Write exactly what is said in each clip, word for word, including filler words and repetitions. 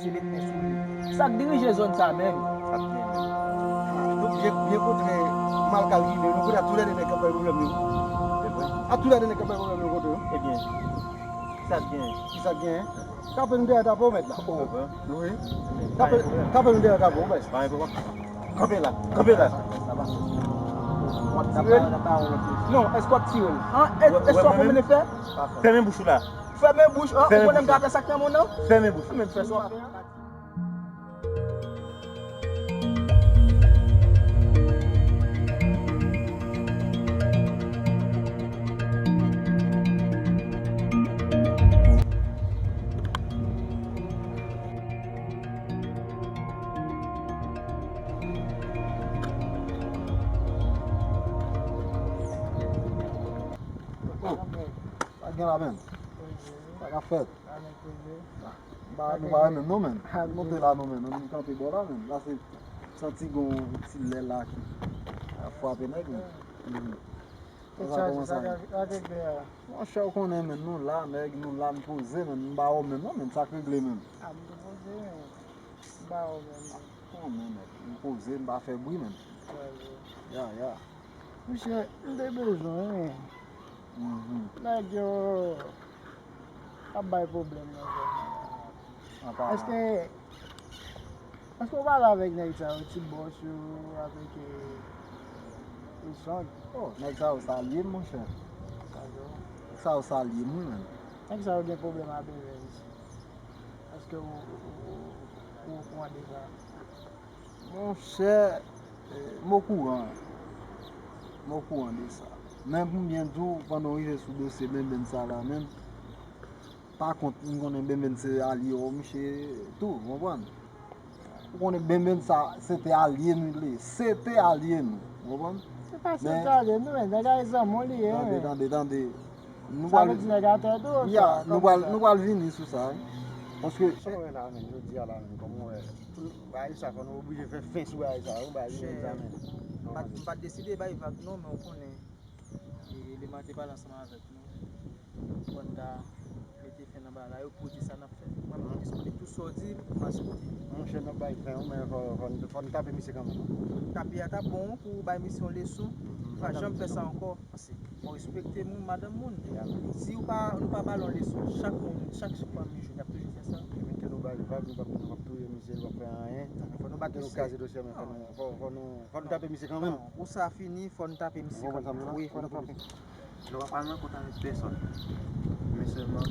Se met men sou li. Sa k dirije zòn sa menm? Sa k gen menm? Nou byen, byen kontre, mal kalkile, nou konn a tou lè de nèg k ap bay pwoblèm yo. Se vre. A tou lè de nèg k ap bay pwoblèm yo kontre yo. Ebyen, ki sa k gen? Ki sa k gen? Tape nou dèyè tape w mèt la. Oh. Wi. Tape, tape nou dèyè tape w mèt. Pa gen pwoblèm. Kanpe la, kanpe la. W ap tire l? Non, èske w ap tire l? An, e, e sa w konn fè? Fèmen bouch ou la. Fèmen bouch, an, ou konnen m ka fè sa k nan mond nan? Fèmen bouch ou. Men fè sa w ap fè a. Oh, sa gen la menm? Sa k ap fèt? Ba, nou pa renmen non menm. Monte la non menm. Nou kanpe bò la menm. La se santi gon ti lè la ki ap frape nèg menm. Mhm. Sa kòmanse. Monchè, ou konnen menm, nou la, nèg, nou la, n poze menm, m ba ou menm non menm, sa k regle menm. A, m tou poze menm. M ba ou menm. Ou konnen nèg, m poze, m pa fè bri menm. Ya, ya. Monchè, m te bezwen wi. Mhm. Nèg yo ap bay pwoblèm nan zòn nan. Èske, èske w pale avèk nèg sa yo, ti bòs yo, avèk, eh, Wilson? Oh, nèg sa yo se alye m, monchè. Nèg sa yo se alye m, wi, menm. Nèg sa yo gen pwoblèm ak Bevens. Èske w, w, w, w okouran de sa? Monchè, eh, m okouran. M okouran de sa. Men pou m byen di w, pandan w rive sou dosye Benben sa la menm, pa kont, m konnen Benben se alye w, misye tou, w konprann? Ou konnen Benben sa, se te alye nou li ye. Se te alye nou, w konprann? Se pa se te alye nou, men nèg la e zanmi w li ye, tande, men. Tande, tande. Nou pral, sa vle di nèg atè tou, ya, nou pral, nou pral vini sou sa, wi. Paske sa mwen la menm, jodi a la menm, kòman w wè? Bagay sa, fò nou oblije fè fen sou bagay sa, yon bagay ki menm sa menm. M pa t, m pa t deside bay vag non, men w konnen, e, Lema te pale ansanm avèk nou. Fò n ta mete fen nan bagay la, yo pwodui sa n ap fè. Mwen menm disponib, tou sa w di, m a sipòte. Monchè, n ap bay fen, wi, men fò, fò n, fò n tape misye kanmenm. Tape a t ap bon pou w bay misye yon leson, pa janm fè sa ankò. Bon, respekte moun, madanm moun. Si w pa, nou pa ba l yon leson, chak moun, chak fanm yo jwenn, y ap toujou fè sa. Menm ke nou ba l vag, nou p ap, nou p ap touye misye, nou p ap fè anyen. Fò nou bat misye. Fò nou kraze dosye, men fò nou, fò, fò nou, fò nou tape misye kanmenm. Non, ou sa fini, fò nou tape misye kanmenm. Wi, fò nou tape. Nou pa pral rankontre avèk pèsòn. Men sèlman,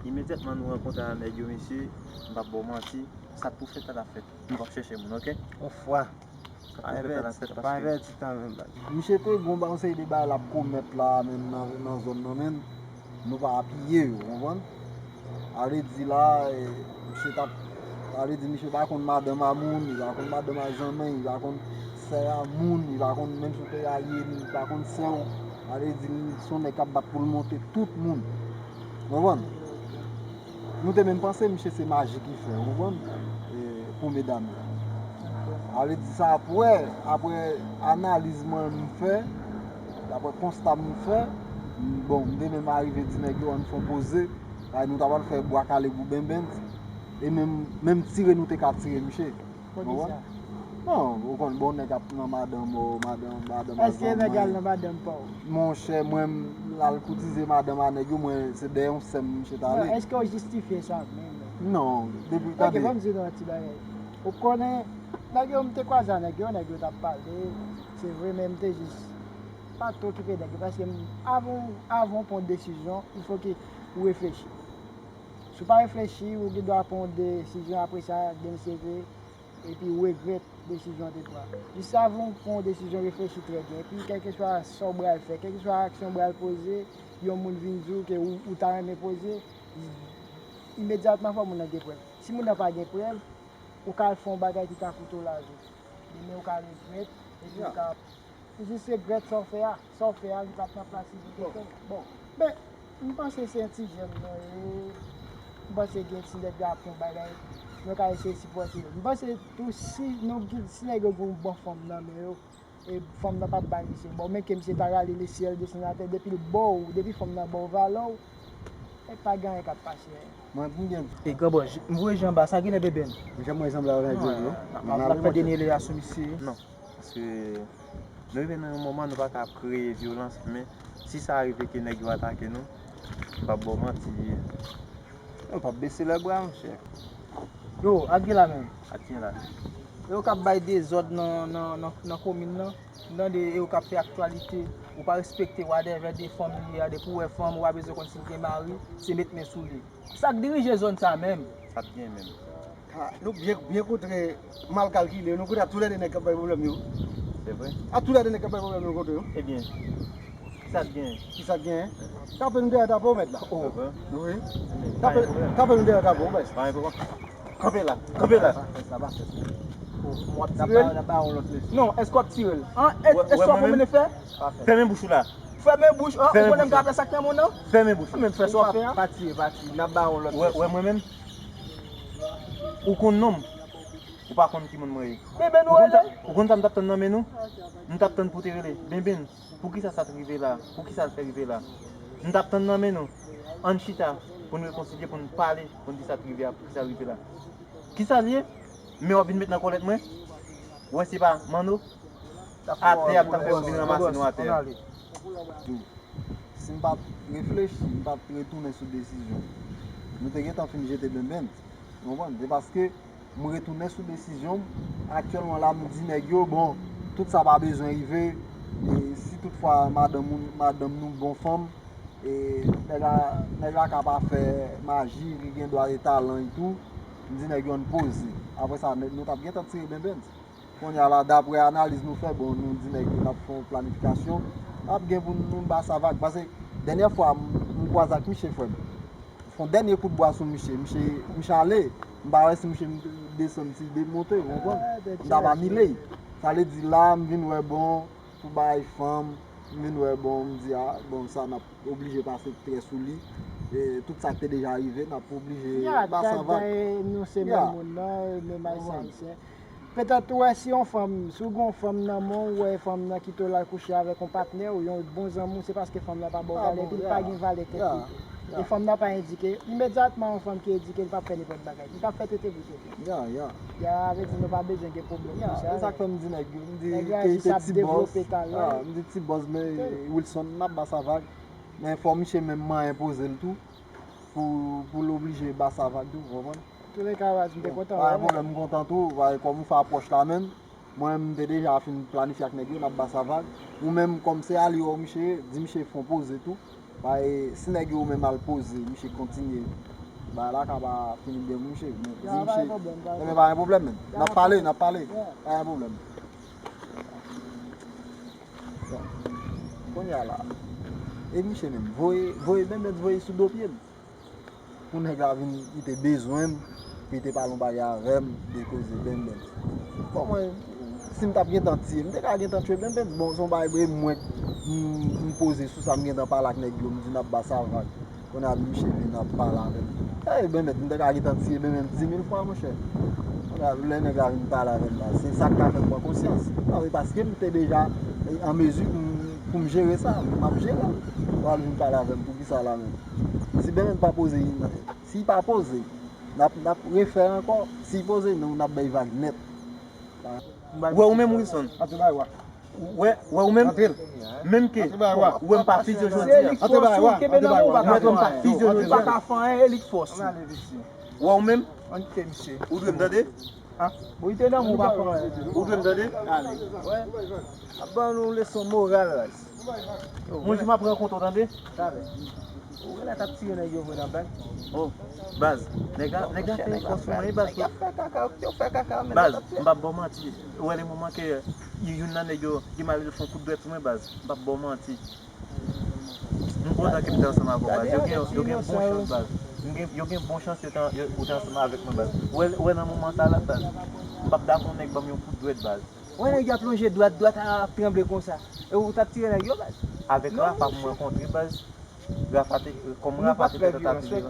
imedyatman nou rankontre ak nèg yo, mesye, m p ap ba w manti, sa k pou fèt la, l ap fèt. Nou p ap chèche moun, oke? Yon fwa. Pa envèti, pa envèti kanmenm, baz. Misye te gon ba yon seri de bagay l ap komèt la, menm nan, nan zòn nan, menm. Nou pa apiye yo, w konprann? Ale di la, eh, misye t ap, ale di misye pa konn madanm a moun, li pa konn madanm a zanmi, li pa konn sè a moun, li pa konn, menm si w te alye li, li pa konn sè w. Ale di l se yon nèg k ap bat pou l monte tout moun. W konprann? Nou te menm panse misye se maji ki fè, w konprann? E, pou medam yo. Ale di sa apre, apre analiz mwen m fè, daprè konsta m fè, m, bon, m te menm arive di nèg yo ann fè yon poze, paske nou ta pral fè bwa kale pou Benben, e menm, menm tire nou te ka tire misye. Poukisa? Non, ou konn, bon, nèg ap pran madanm ou, madanm, madanm a zanmi. Èske nèg al nan madanm pa w? Monchè, mwen, m al koutize madanm a nèg yo, mwen, se dèyè yon sè m misye t ale. Non, èske w jistifye sa menm? Non, depi, tande. Ok, ban m di nou yon ti bagay. Ou konnen, nèg yo, m te kwaze a nèg yo, nèg yo t ap pale, se vre, men m te jis pa twò okipe nèg yo, paske m, avan, avan w pran yon desizyon, il faut que ou reflechi. Si w pa reflechi, ou gen dwa pran yon desizyon, apre sa, demen se vre, epi w regrèt desizyon w te pran. Jis avan w pran yon desizyon, reflechi trè byen. Epi, kèlkeswa sa w pral fè, kèlkeswa aksyon w pral poze, yon moun vin di w ke ou, ou ta renmen poze, imedyatman fò moun nan gen prèv. Si moun nan pa gen prèv, ou ka al fè yon bagay ki ka koute w lavi. Demen ou ka regrèt, epi ou ka Jis regrèt sa w fè a. Sa w fè a, li pa t nan plas li pou te fè. Bon, bon. Men, m panse se yon ti jèn nou ye. M panse gen ti nèg yo ap fè yon bagay. Nou ka eseye sipòte yo. M panse tou si nou, si nèg yo gen yon bon fanm nan men yo, e fanm nan p ap bay misye. Bon, men ke misye ta rale lesyèl desann atè, depi l ba w, depi fanm nan ba w valè w, Pa gen anyen k ap pase. Mwen, m gen. E granbòj, m voye jan ba, sa genlè bebe m. Jan mwen sanble avèk Jojo. N ap fè dènye lè a sou misye. Non, paske nou rive nan yon moman nou pa ka ap kreye vyolans, men si sa rive ke nèg yo atake nou, m p ap ba w manti. Yo p ap bese lè bra, monchè. Yo, Aguila menm. Aguila. Yo k ap bay dezòd nan, nan, nan, nan komin nan. M tande yo k ap fè aktyalite. Ou pa respekte whatever de fanmi li a, depi w wè fanm, ou pa bezwen konn si l gen mari, se met men sou li. Sa k dirije zòn sa menm? Sa k gen menm? Ha, nou byen, byen kontre, mal kalkile, nou kontre a toulède nèg k ap bay pwoblèm yo. Se vre? A toulède nèg k ap bay pwoblèm yo kontre yo. Ebyen, kisa k gen? Kisa k gen? Tape nou dèyè drapo, mèt la. Oh. Se vre? Wi. Tape, tape nou dèyè drapo, mèt. Pa gen pwoblèm. Kanpe la, kanpe la. N ap ba, n ap ba yon lòt leson. Non, èske w ap tire l? An, èske w ap mennen fè? Fèmen bouch ou la. Fèmen bouch, an, ou konnen m ka fè sa k nan moun nan? Fèmen bouch ou. Men fè sa w ap fè a. Pa tire, pa tire, n ap ba yon lòt leson. Wè mwen menm? Ou konn non m. Ou pa konn ki moun mwen ye. Bebe nou rele. Ou konn sa m t ap tann nan men nou? M t ap tann pou w te rele. Benben. Poukisa sa t rive la? Poukisa l fè rive la? M t ap tann nan men nou. Ann chita pou n rekonsilye, pou n pale, pou n di sa t rive a, poukisa l rive la. Kisa l ye? Men w ap vin met nan kòlèt mwen? Ou wè se pa Manno? Atè a m t ap fè pou vin ranmase nou atè a. Si m pa t reflechi, m pa t retounen sou desizyon m, nou te gentan fin jete Benben. Ou konprann? Se paske m retounen sou desizyon m. Aktyèlman la, m di nèg yo, bon, tout sa pa bezwen rive. E si toutfwa madanm ou, madanm nou bon fanm, e nèg la, nèg la ka pa fè maji, li gen dwa gen talan e tou, m di nèg yo ann poze. Apre sa, nèg, nou t ap gentan tire Benben. Kounye a la, daprè analiz nou fè, bon, nou di nèg yo n ap fè yon planifikasyon. N ap gen pou nou ba sa vag. Paske dènyè fwa, m, m kwaze ak misye, frè m. Fè yon dènye kout bwa sou misye. Misye, misye ale. M pa wè si misye desann, si demonte, ou konprann? M t ap anile. Sa vle di la, m vin wè, bon, pou bay fanm, m vin wè, bon, m di, a, bon, sa n ap oblije pase trè sou li. E tout sa k te deja rive, n ap oblije ba sa vag. Ya, nou se menm moun nan, menm Ayisyen. Petèt ou wè si yon fanm, si w gen yon fanm nan men w, ou wè fanm nan kite w l al kouche avèk yon patnè ou, yon bon zanmi w, se paske fanm nan pa ba w valè, epi l pa gen valè kèk kote. E fanm nan pa edike. Imedyatman, yon fanm ki edike, li p ap fè nenpòt bagay. Li p ap fè tete pou tete. Ya, ya. Ya, sa vle di nou pa bezwen gen pwoblèm pou sa. E sa k fè m di nèg yo, m di Keyte ti bòs. Ya, m di ti bòs, men Wilson, n ap ba sa vag. Men fò misye menm manyen poze l tou. Pou, pou l oblije ba sa vag tou, ou konprann? Antouleka, baz, m te kontan wè w. Pa gen pwoblèm, m kontan tou. Paske kòm ou fè apwòch la menm, mwen menm m te deja fin planifye ak nèg yo, n ap ba sa vag. Ou menm, kòm se ale wè w misye, di misye fè yon poze tou. Paske si nèg yo menm al poze, misye kontinye, bagay la ka pa fini byen pou misye. Men di misye, enben pa gen pwoblèm menm. N ap pale, n ap pale. Pa gen pwoblèm. Bon, kounye a la, e misye menm, voye, voye Benben voye sou do pye m. Pou nèg la vin, li te bezwen m, pou li te pale yon bagay avè m, de koze Benben. Bon, mwen, si m t ap gentan tiye, m te ka gentan tchwe Benben. Bon, se yon bagay vre, mwen, m, m poze sou sa, m gentan pale ak nèg yo, m di n ap ba sa vag. Kounye a misye vin ap pale avè m. Ey, Benben, m te ka gentan tiye Benben di mil fwa, monchè. Kounye a, lè nèg la vin pale avè m la, se sa k ka fè m pran konsyans. Non, e paske m te deja, e, an mezi pou m, pou m jere sa, m ap jere l. Wè l vin pale avè m, poukisa la menm? Si Benben pa poze, si pa poze, n ap, n ap refè ankò. Si poze, nou, n ap bay vag nèt. Wè ou menm, Wilson. Wè, wè ou menm? Menm ke, ou wè m pa fizye jodi a. Ou wè m pa fizye jodi a. Ou pa ka fè anyen, e li k fòs ou. Wè ou menm? Ou dwe m tande? Ou dwe m tande? Ale. Wè. Ap ban nou leson moral, baz. Yon jou m ap rankontre w, tande? Talè. Ou genlè t ap tire nèg yo vre nan blag. Oh, baz, nèg la, nèg la fè efò sou mwen, wi, baz. Nèg la fè kaka, yo fè kaka, men baz, m p ap ba w manti. Ou wè le moman ke youn nan nèg yo gen malere fè yon kout dwèt sou mwen, baz, m p ap ba w manti. M kontan ke m te ansanm avè w, baz. Yo gen, yo gen bon chans, baz. M gen, yo gen bon chans yo te, yo, ou te ansanm avèk mwen, baz. Ou wè, ou wè nan moman sa la, baz, m p ap dakò nèg ban m yon kout dwèt, baz. Ou wè nèg yo ap lonje dwèt, dwèt a ap tranble konsa. E ou t ap tire nèg yo, baz. Avèk Rafa pou m rankontre, baz. Rafa te, kòm Rafa te fè tantativ,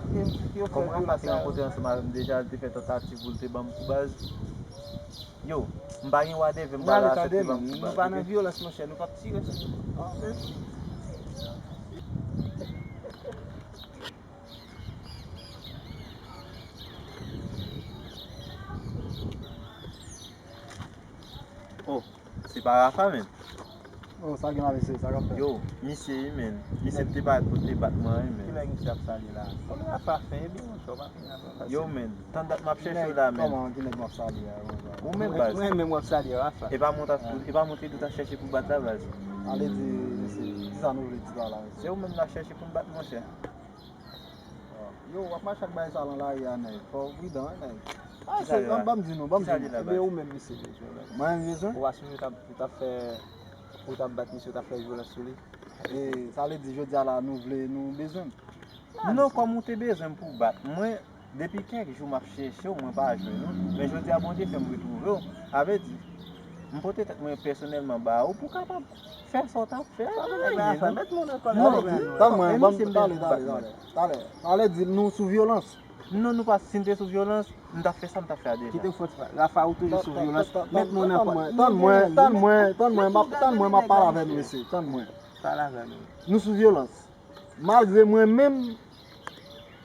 kòm Rafa te rankontre ansanm avè m deja, li te fè tantativ pou l te ban m kou, baz. Yo, m pa gen whatever, m pa la aksepte ban m kou, baz. Nou pa nan vyolans, monchè, nou p ap tire. Ok. Se pa Rafa, menm. Oh, sa gen la, mesye, sa k ap fèt? Yo, misye wi, menm. Misye te bat, te bat mwen wi, menm. Kilè misye ap salye la? Kòman Rafa fè? Ebyen, monchè, w pa konn Rafa. Yo, menm, tann dat m ap chèche w la, menm. Kòman, ki nèg m ap salye a, konsa? Ou menm, baz. Mwen menm w ap salye, Rafa. E pa mwen t ap, e pa mwen te di w t ap chèche pou bat la, baz. Ale di, mesye, di sa nou vle di pa la, mesye. Se ou menm n ap chèche pou n bat, monchè. Yo, w ap mache ak bagay sa nan lari a, nèg. Fò w pridan, wi, nèg. Ah, se, ban, ban m di nou, ban m di nou. Ebyen, ou menm, mesye. Mwen menm, bezwen. Ou pa sonje w t ap, ou t ap fè, ou t ap bat misye, ou t ap fè vyolans sou li? E sa vle di, jodi a la, nou vle, nou bezwen m? Non, kòm ou te bezwen m pou w bat mwen, depi kèk jou m ap chèche w, mwen pa jwenn ou. Men jodi a, Bondye fè m retwouve w. Sa vle di, m pote tèt mwen pèsonèlman ba ou pou w kapab fè sa w t ap fè a. Mèt moun an kòlè. Non, tann mwen, ban m, talè, talè, talè. Talè, talè di nou sou vyolans. Non, nou pa, si n te sou vyolans, m t ap fè sa m t ap fè a deja. Kite fòt, Rafa, ou toujou sou vyolans. Mèt moun an kòlè. Tann mwen, tann mwen, tann mwen, m ap, tann mwen, m ap pale avè nou, mesye. Tann mwen. Pale avè nou. Nou sou vyolans. Malgre mwen menm,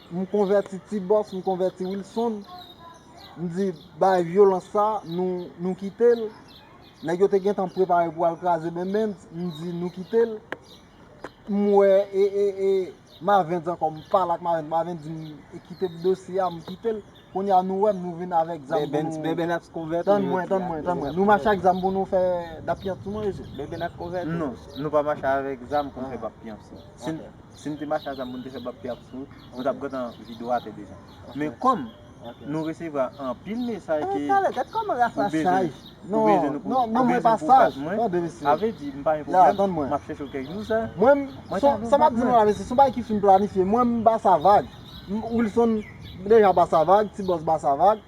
m konvèti Ti Bòs, m konvèti Wilson, m di, bay vyolans sa, nou, nou kite l. Nèg yo te gentan prepare pou al kraze Benbenz, m di, nou kite l. M wè, e, e, e, Mavens ankò, m pale ak Mavens, Mavens di m, e, kite dosye a, m kite l. Kounye a, nou wè m, nou vin avèk zam pou nou. Benbenz ap konvèti. Tann mwen, tann mwen, tann mwen. Nou mache ak zam pou nou fè dappiyanp sou mwen, mesye. Benbenz ap konvèti. Non, nou pa mache avèk zam pou nou fè dappiyanp sou. Si n, si n te mache ak zam pou n te fè dappiyanp sou, nou t ap gentan vide w atè deja. Men kòm nou resevwa anpil mesaj ke ou bezwen, ou bezwen nou pou, ou bezwen pou bat mwen, sa vle di m pa gen pwoblèm, m ap chèche w kèk jou sa. Mwen, sa m ap di nou la, mesye, se yon bagay ki fin planifye. Mwen, m ba sa vag. M, Wilson deja ba sa vag, Ti Bòs ba sa vag.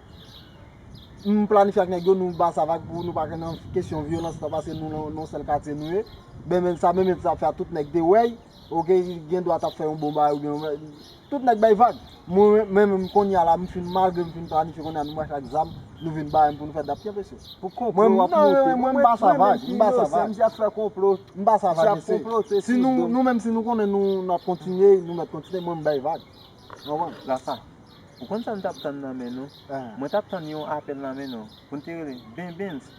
M planifye ak nèg yo, nou ba sa vag pou nou pa gen nan kesyon vyolans lan, paske nou nan, nan yon sèl katye nou ye. Benbenz sa, Benbenz sa ap fè a tout nèg te wè y, oke, gen dwa t ap fè yon bon bagay oubyen yon, tout nèg bay vag. Mwen, mwen menm, kounye a la, m fin, malgre m fin planifye, kounye a nou mache ak zam, nou vin ba m pou nou fè dappiyanp, mesye. Pou konplo w ap monte. Mwen, mwen, m ba sa vag, m ba sa vag. Misye ap fè konplo. M ba sa vag, mesye. Si nou, nou menm, si nou konnen nou, n ap kontinye, nou mèt kontinye, mwen, m bay vag. Ou konprann? Rafa, ou konn sa m t ap tann nan men nou? Mwen t ap tann yon apèl nan men nou pou n te rele Benbenz.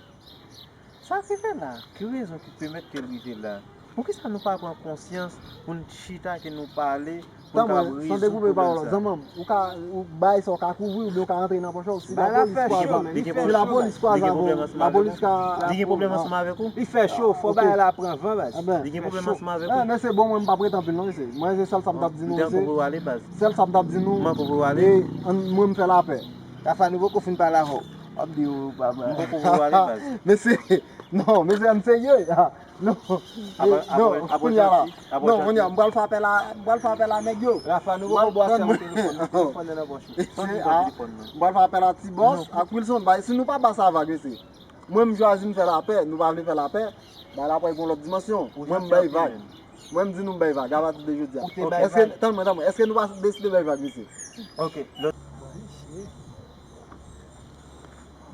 Sa k rive la? Ki rezon ki pèmèt ke l rive la? Poukisa nou pa pran konsyans pou n chita, ke nou pale, pou n ka rezoud pwoblèm sa? Zanmi m, ou ka, ou bay sa, ou ka kouvri oubyen ou ka rantre nan pòch ou. Si lapolis kwaze avè w, lapolis ka. Li gen pwoblèm ansanm avèk ou? Li fè cho, fò bagay la pran van, baz. Li gen pwoblèm ansanm avèk ou? Mesye, bon, mwen, m p ap rete anpil non, mesye. Mwen, se sèl sa m t ap di nou, mesye. Sèl sa m t ap di nou, e, mwen, m fè lapè. Rafa, nou poko fin pale avè w. W ap di ou pa ba. M poko voye w ale, baz. Mesye, non, mesye, ann serye. Non, non, kounye a la. Non, kounye a, m pral fè apèl a, m pral fè apèl a nèg yo. Rafa, nou poko bwase yon telefòn, telefòn nan nan pòch ou. Tann nou pran telefòn nan. M pral fè apèl a Ti Bòs ak Wilson. Bay, si nou pa ba sa vag, mesye. Mwen, m chwazi m fè lapè, nou pa vle fè lapè. Bagay la pral gon lòt dimansyon. Mwen, m bay vag. Mwen, m di nou m bay vag apati de jodi a. Èske, tann mwen, tann mwen, èske nou pa deside bay vag, mesye? Ok, lòt. Bon, mesye.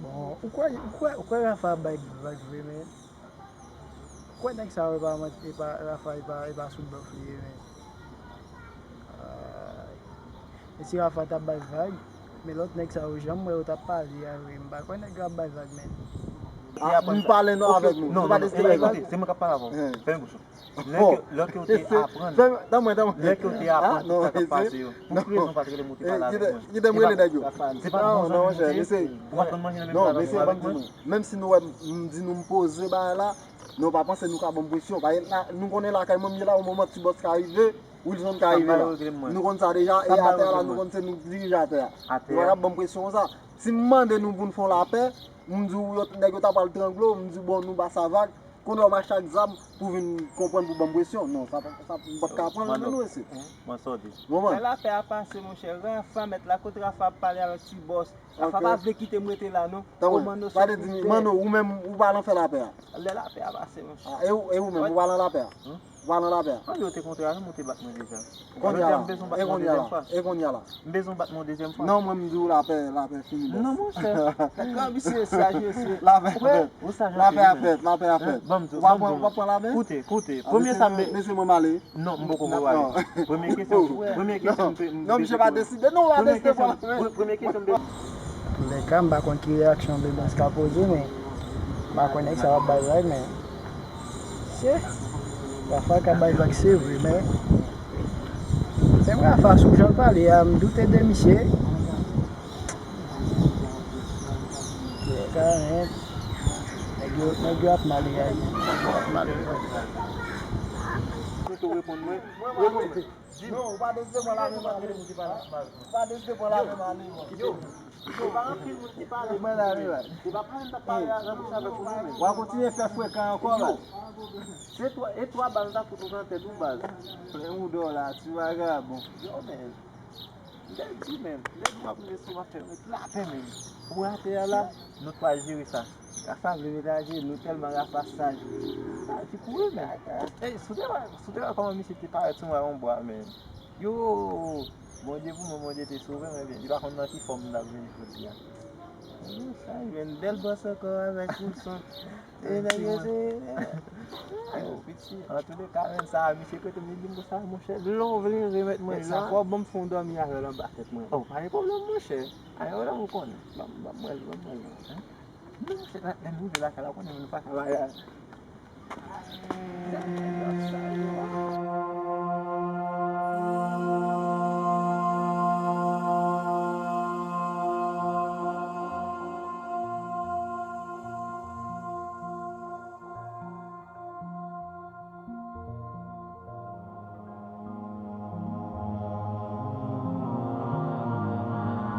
Bon, ou kwè, ou kwè, ou kwè Rafa ap bay vag vre, men? Ou kwè nèg sa yo e pa, e pa, Rafa, e pa, e pa sou blòf li ye, men? Ay. E si Rafa t ap bay vag, men lòt nèg sa yo, jan m wè yo t ap pale a, vre, m pa kwè nèg yo ap bay vag, men. Ah, m pale non avèk nou. Non, non, non, ekoute, se mwen k ap pale avè w. Fèmen bouch ou. Lè ke, lè ke w te aprann, lè ke w te aprann tout sa k ap pase yo, pou ki rezon w pa t rele m ou te pale avèk mwen? Kite m rele nèg yo. Se pa, se pa bon zanmi nou te ye? Ou pa t konn manje nan menm pla avèk mwen? Menm si nou wè m, m di nou m poze bagay la, nou pa panse nou ka ban m presyon. Paske nou konnen lakay mwen m ye la, yon moman Ti Bòs ka rive, Wilson ka rive la. Nou konn sa deja, e atè a la, nou konn se nou k dirije atè a. Nou pa ka ban m presyon konsa. Si m mande nou pou n fè yon lapè, m di w, yo, nèg yo ta pral trangle w, m di, bon, nou ba sa vag, kounye a w mache ak zam pou vin konprann pou ban m presyon. Non, sa, sa, m p ap ka pran l nan nou, mesye. Ou konprann? Fè lapè a pase, monchè. Rafa mèt la, kot Rafa ap pale avèk Ti Bòs. Rafa pa vle kite m rete la, non. Sa vle di, Manno, ou menm, ou pa nan fè lapè a? Lè lapè a pase, monchè. Ah, e ou, e ou menm, ou pa nan lapè a? Ou pa nan lapè a? Kòm yo te kontre avè m, ou te bat mwen deja. Kounye a la, e kounye a la, e kounye a la. M bezwen bat mwen yon dezyèm fwa. Non, mwen, m di w lapè, lapè fini, bòs. Non, monchè. Kòm misye saj, mesye. Lapè a fèt. Lapè a fèt, lapè a fèt. Ban m di w, ban m di w. Ou pa pran, ou pa pran lapè? Koute, koute. Premye sa m, mesye, mwen m ale. Non, m poko voye w ale. Premye kesyon, premye kesyon m pe, m bezwen poze. Non, misye pa deside, non, ou pa deside pran lapè. Premye kesyon m bezwen. Antoulèka, m pa konn ki reyaksyon Bebens ka poze, men M pa konnen sa w ap bay vag, men se Rafa ka bay vag, se vre, men menm Rafa, sou jan l pale a, m doute de misye. Nèg yo, nèg yo ap mal reyaji. Nèg yo ap mal reyaji. Ou tou reponn mwen. Reponn mwen. Non, ou pa deside pran lame, man. Ou pa deside pran lame, man. Yo, yo, pa anpil moun ki pale. Mwen la, wi, wi. Se pa pale m t ap pale a, nan bouch avèk ou menm. W a kontinye fè frekan ankò, baz. Se twa, e twa bal m t ap fout ou nan tèt ou, baz. Plen ou dò la, ti vagabon. Yo, men. M te di, men. M te di, w ap leve sou m ap fè mwen lapè, men. Ou atè a la, nou t pral jere sa. Rafa vle met ajenou tèlman Rafa saj. Sa ti kouri, men. Ey, si w te wè, si w te wè kòman misye te parèt sou mwen yon bwa, men. Yo! Bondye pou mwen, Bondye te sove mwen byen. Li pa konn nan ki fòm m t ap vini jodi a. Yo, sa, men bèl bòs ankò avèk Wilson. E nèg yo se. Yo, piti, antouleka, men sa, misye kote m li di m konsa, monchè, lè w vle remèt mwen la. Sa fò ban m fè yon dòmi avè l anba tèt mwen. Oh, pa gen pwoblèm, monchè. Ayo, la ou konnen. Ban m, ban m wè l, ban m wè l. Non, monchè, lè, lè nou rive lakay la, ou konnen nou pa ka bagay.